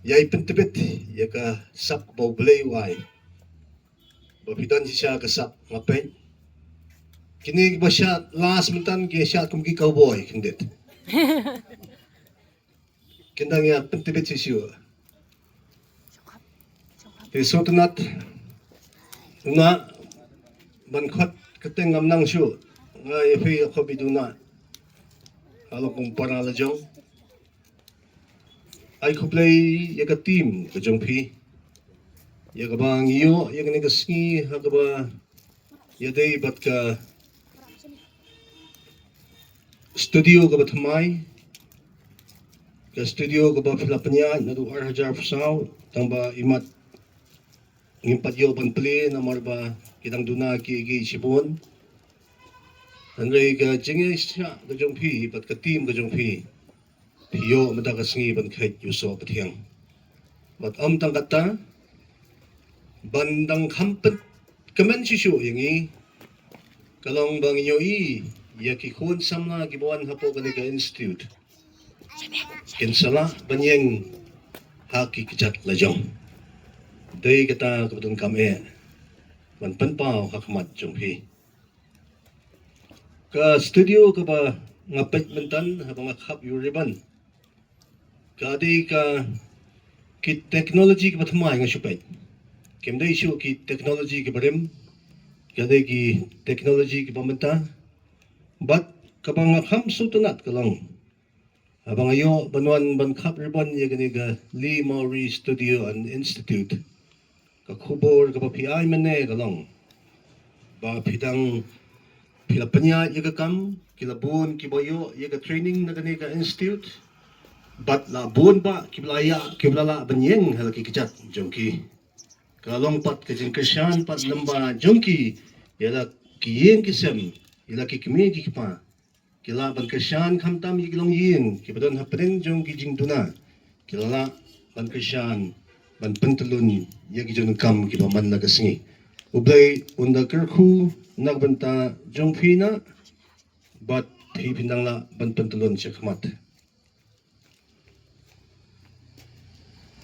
ïai pyntbit ïa ka sap ba U Blei u ai. Ba phi don shisha ka sap, nga peit. Kine kiba shad last mynta ki shad kum ki cowboy khyndiat. Kin dang ïa pyntbit shisha. Te sngewtynnat nga ban khot kyrteng ngam nang shuh. Nga ïa phi ïa khot biduna. Nga long kum para la jong. Ai khublei ïa ka team ka jong phi. Ïa kaba ngi ïoh ïa kane ka sngi ha kaba ïadei bad ka studio kaba thymmai, ka studio kaba phi la pynïaid naduh ar hajar arphew saw, tang ba imat ngim pat ïoh ban plie namar ba ki dang duna kiei kiei shibun. Hynrei ka jingïaishah ka jong phi bad ka team ka jong phi, phi ïoh mynta ka sngi ban kheit ïa u soh pathiang. Bad ym tang katta, ban dang kham pynkmen shuh shuh ïa ngi, ka long ba ngi ïohi ïa ki khun samla kiba wan hapoh kane ka institute kin sa lah ban ïeng ha ki kjat la jong. Dei kata kaba donkam eh ban pynpaw ha khmat jong phi. Ka studio kaba nga peit mynta haba nga khap ïa u ribbon, ka dei ka ki technology kiba thymmai nga shu peit. Kim dei shuh ki technology kiba rim, ka dei ki technology kiba mynta. Bad kaba nga kham sngewtynnat ka long, haba nga ïoh ban wan ban khap ribbon ïa kane ka Lee Mawrie Studio and Institute, ka khubor kaba phi ai mynne ka long ba phi dang, phi la pynïaid ïa ka kam, ki la bun kiba ïoh ïa ka training na kane ka institute. Bad la bun ba kiba la ïa, kiba la lah ban ïeng ha la ki kjat jong ki. Ka long pat ka jingkyrshan pat lyngba jong ki ïa la ki ïing ki sem, ïa la ki kmie ki kpa. Ki lah ban kyrshan khamtam ïa ki longïing kiba don hapdeng jong ki jingduna. Ki lah ban kyrshan ban pyntylun ïa ki jingdonkam kiba man la ka sngi. U Blei un da kyrkhu na ka bynta jong phi na, bad phi phin dang lah ban pyntylun sha khmat.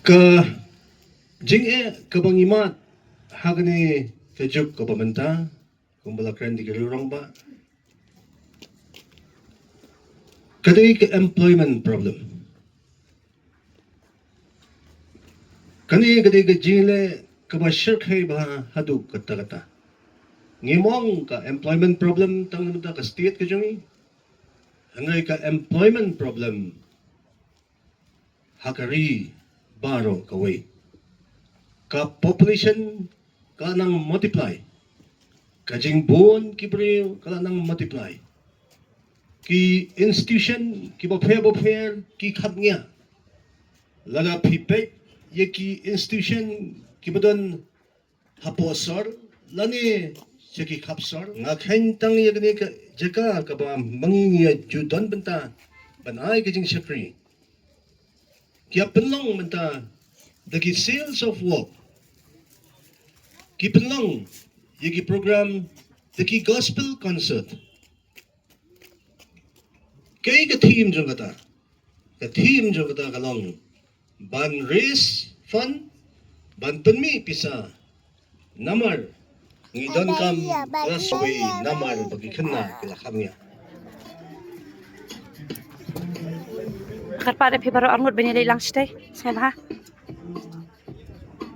Ka jingeh kaba ngi mad ha kane ka juk kaba mynta, kumba la kren da ki rangbah, ka dei ka employment problem. Kane ka dei ka jingleh kaba shyrkhei bha haduh katta katta. Ngim ong ka employment problem tang na ka state ka jong ngi, hynrei ka employment problem ha ka ri baroh kawei. Ka population ka nang multiply, ka jingbun ki briew ka nang multiply. Ki institution kiba pher ba pher ki khapngiah. Lada phi peit ïa ki institution kiba don hapoh sor lane sha ki khap sor, nga kheiñ tang ïa kane ka jaka kaba ma ngi ngi ïa ju don bynta ban ai ka jingshakri. Ki ïa pynlong mynta da ki sales of work, ki pynlong ïa ki program da ki gospel concert. Kaei ka theme jong kata? Ka theme jong kata ka long ban raise fund, ban pynmih pisa. Namar ngi donkam klas wei namar ba ki khynnah ki la kham ïa. Kyrpad ïa phi baroh arngut ban ïaleit lang shatei. Sngewbha.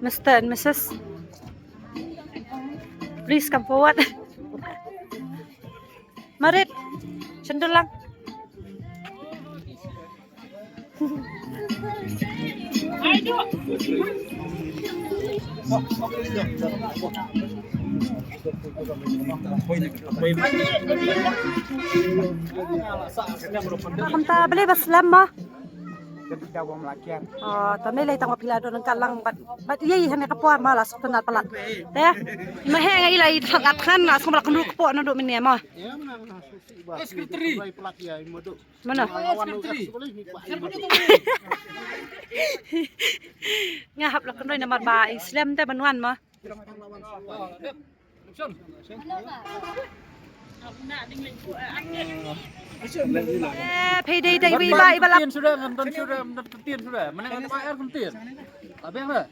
Mister and Missus, please come forward. Marit, shen dul lang. Kumta balei ba slem ma. Oh, tang ne lei tang ma phi la don ka lang bad, bad ïa ïa hane ka por ma la suk tang palat. Te ma he nga ila i thang at khan la suk ma la kynru ka por na do mene ma. Secretary. Mana? Secretary. Nga hap la kynroi namar ba i slem te ban wan ma. Eh, phi dei dei wi ba i ba lap. Tien suda, ngam don suda, ngam don tien suda. Mana ngam ba er tien. Abeng da.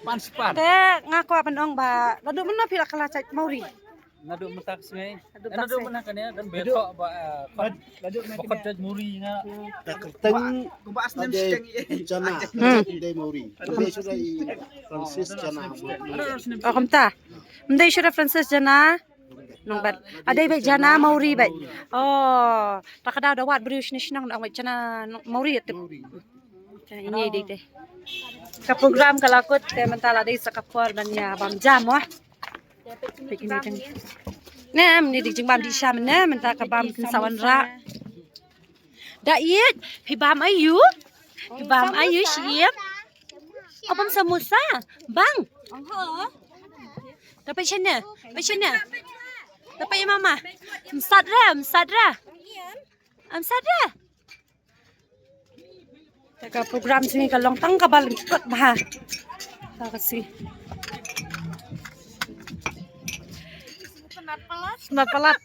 Pan span. Te nga kwah ban ong ba, naduh mynno phi la kylla jait Mawri? Naduh mynta ka sngi. Naduh mynta ka sngi. Naduh mynta ka ne, dan betok ba, eh, ba khot jait Mawri nga. Ka kyrteng ba as nem siteng i. Jana, hmm. Dei Mawri. Dei suda i Francis Jana. Oh, kumta. Mdei shuh da Francis Jana. Nong bat. Adei bad Jana Mawri bad. Oh, ta ka daw da wad briew shane shnong da ong bad Jana Mawri tip. Ka ini dei te. Ka program ka la kut te mynta la dei sa ka por ban ïa bam jam wah. Ne am ni dei jingbam dei sha mynne mynta ka bam kin sa wanrah. Da ïeit, phi bam aïu? Phi bam aïu shi ïeit? O bam samosa. Bang. Da peit shane, peit shane. Da peit mama. Msat ra, msat ra. Msat ra. Te ka program sngi ka long tang kaba lyngkot bha. Ka ka sngi. Sngewtynnat palat.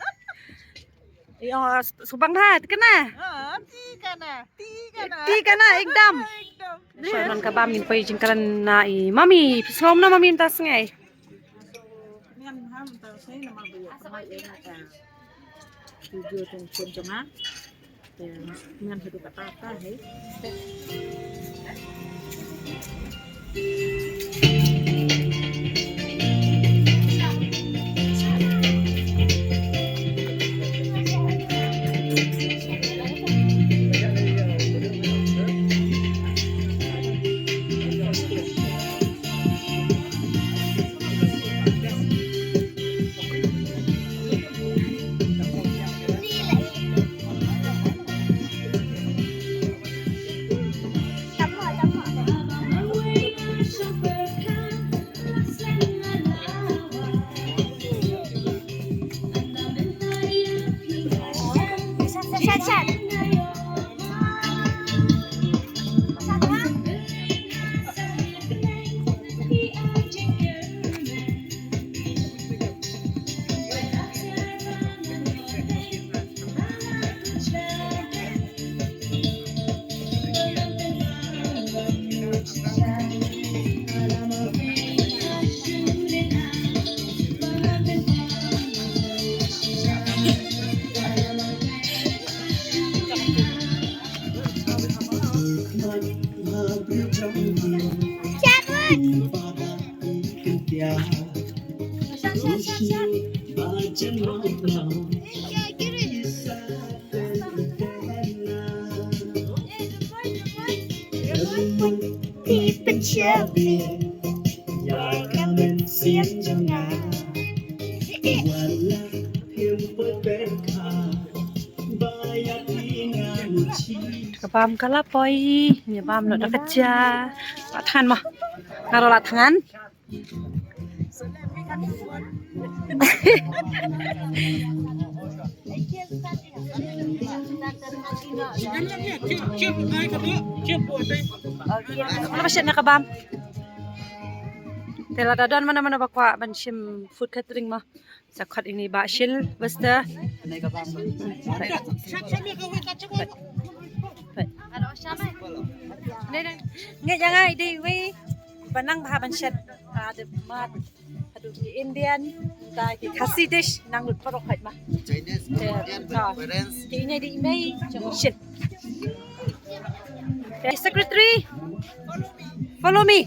Ïa, subang ha, tikna. Ah, tikna, tikna. Tikna, ekdam. Ekdam. Sha nan ka bam ngin poi jingkren na i mami, phi sngew kumno mami mynta sngi? Ngan ham tang sei namar ba ïa ka mai ïa ka video tong phone jong nga. Te ngan haduh kata ka hei. Ka bam ka la poi, ngi bam noh da ka ja. La thngan mo. Nga ruh la thngan. Mano ba shet na ka bam? Te lada don mano mano ba kwah ban shim food catering mo. Sa khot ïa i Bah Shil, Wester. Ngeit ïa nga i dei iwei ba nang bha ban shet, ah, da mad haduh ki Indian, da ki Khasi dish nang lut paralok hoi ma. Chinese, Indian, Korean. Te ine i dei i mei jong i Shil. Te secretary, follow me.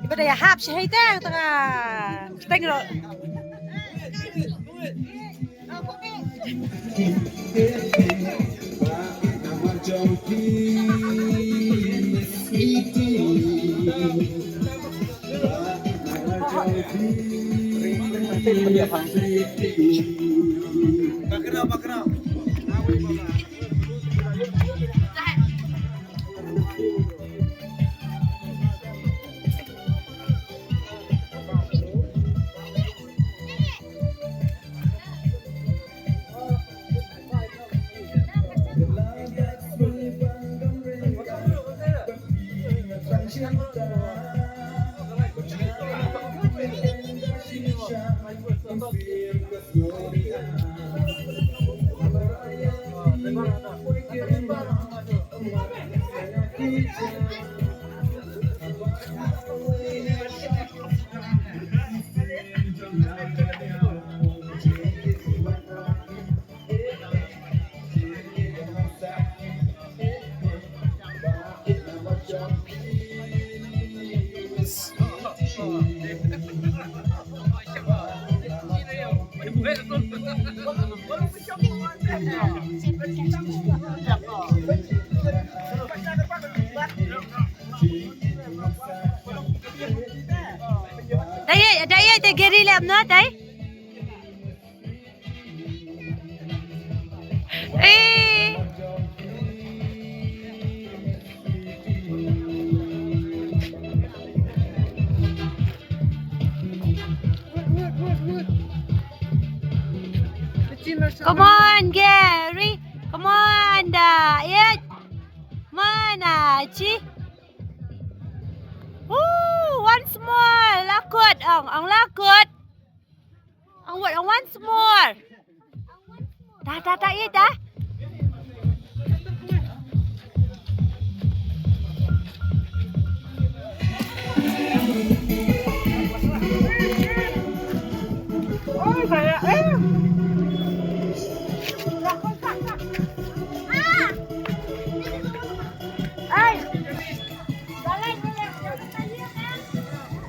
Iba da ïahap shahei te tang teng ro. Background, background. Dai, dai, te geri lem na, dai. Eh. Come on, Gary. Come on, da. Yet. Mana, chi. Woo, once more. Lakut, ong, ong, lakut. Ong, what, ong, once more. Da, da, da, ye, da.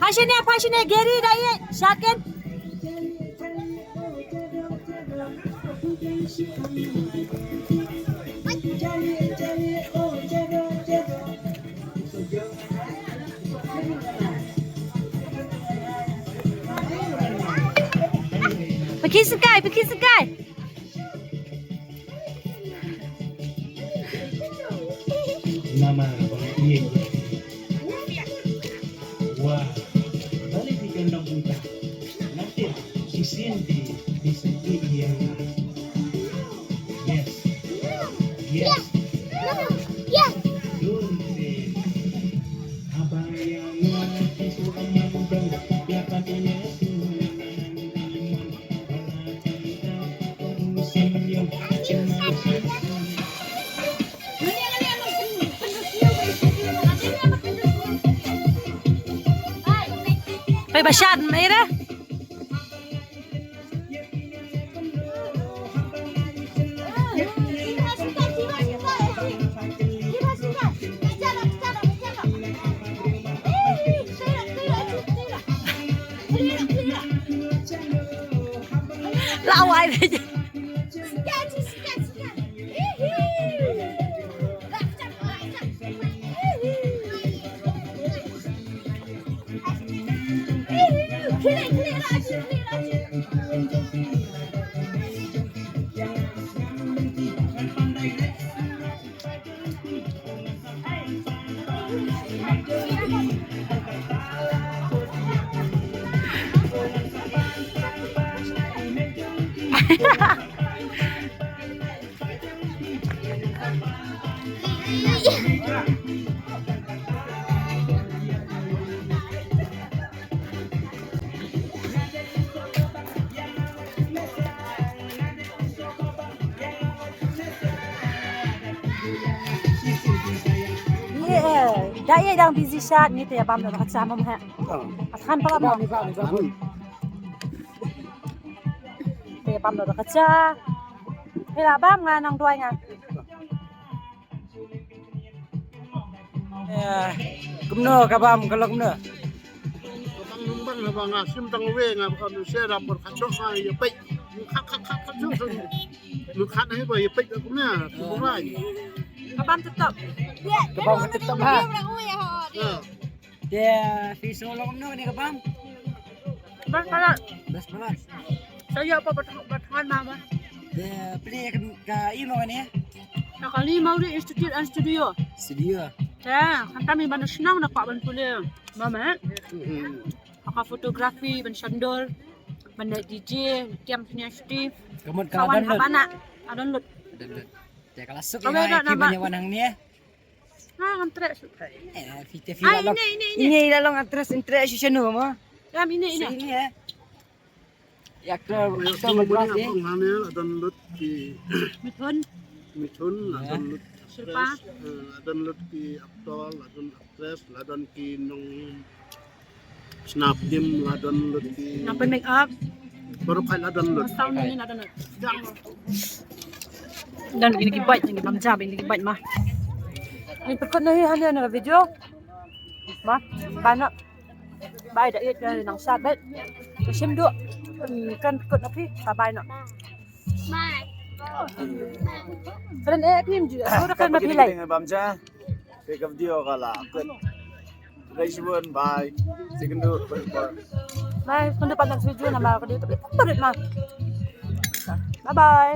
Phai shane, phai shane, Gary, da ïeit, shad ken. Pynkhih sngewkai, pynkhih sngewkai. Mama, ba nga ïeit ïa phi. Wah, balei phi don nongpynta? Nga tip shisien phi, phi sngewthuh ïa nga. Yes. Yes. Yes. Don't say. Haba ïa nga phi sngewthuh ïa nga. Peit ba shad, Mira. Lawai. Ïa, da ïa dang busy shad ni te ïa bam da ka cha mom ha. Asan pala mom. Te ïa bam da ka cha. Te la bam nga nang duwai nga. Eh, kumno ka bam ka long kumno? Ka bam nang bam haba nga sim tang wei nga ba ka nu se ra por ka chok nga ïa peit. Khat khat khat khat chok. Nu khat na ba ïa peit ka kumno? Kumno? Ka bam tetap. Ka bam tetap ha. Ya. Te phi sngew long kumno kane ka bam? Best palat. Best palat. Sa ïa pa ba tang, ba tang ma ma. Te plie ka, ka i mo kane? Na kali Maori Institute and Studio. Studio. Te khamtam i ban shnong na kwah ban pule. Ma ma. Ka photography ban shandor. Ban D J, tiam snia shti. Ka mut ka download. Ka download. Download. Te ka la suk ïa ki ban ïa wan hangne. Ah, ngan treh suk. Eh, phi te phi la long. Ine, ine, ine. Ine la long ngan treh, ngan treh shu shano mo. Ram ine, ine. Ine eh. Ïa actor, actor Madras eh. Hane la download ki Mithun. Mithun la download. Shilpa. Eh, la download ki actor, la download actress, la don ki nong snap dim, la don lut ki nong pyn make up. Baroh kai la don lut. Sound ni la don lut. Dan ini ki bait, ini bam jam, ini ki bait mah. Ini pyrkhat nahi hanya na video. Mah, bye noh. Bye da ïeit nang sat bait. Ka shim duh. Kan pyrkhat na phi, bye bye noh. Bye. Kren eh phim ju. Ora kan ma phi lai. Bam ja. Te ka video ka la kut. Bye shibun, bye. Second du, bye. Bye, kynduh pat next video namar ka dei topic barit ma. Bye bye.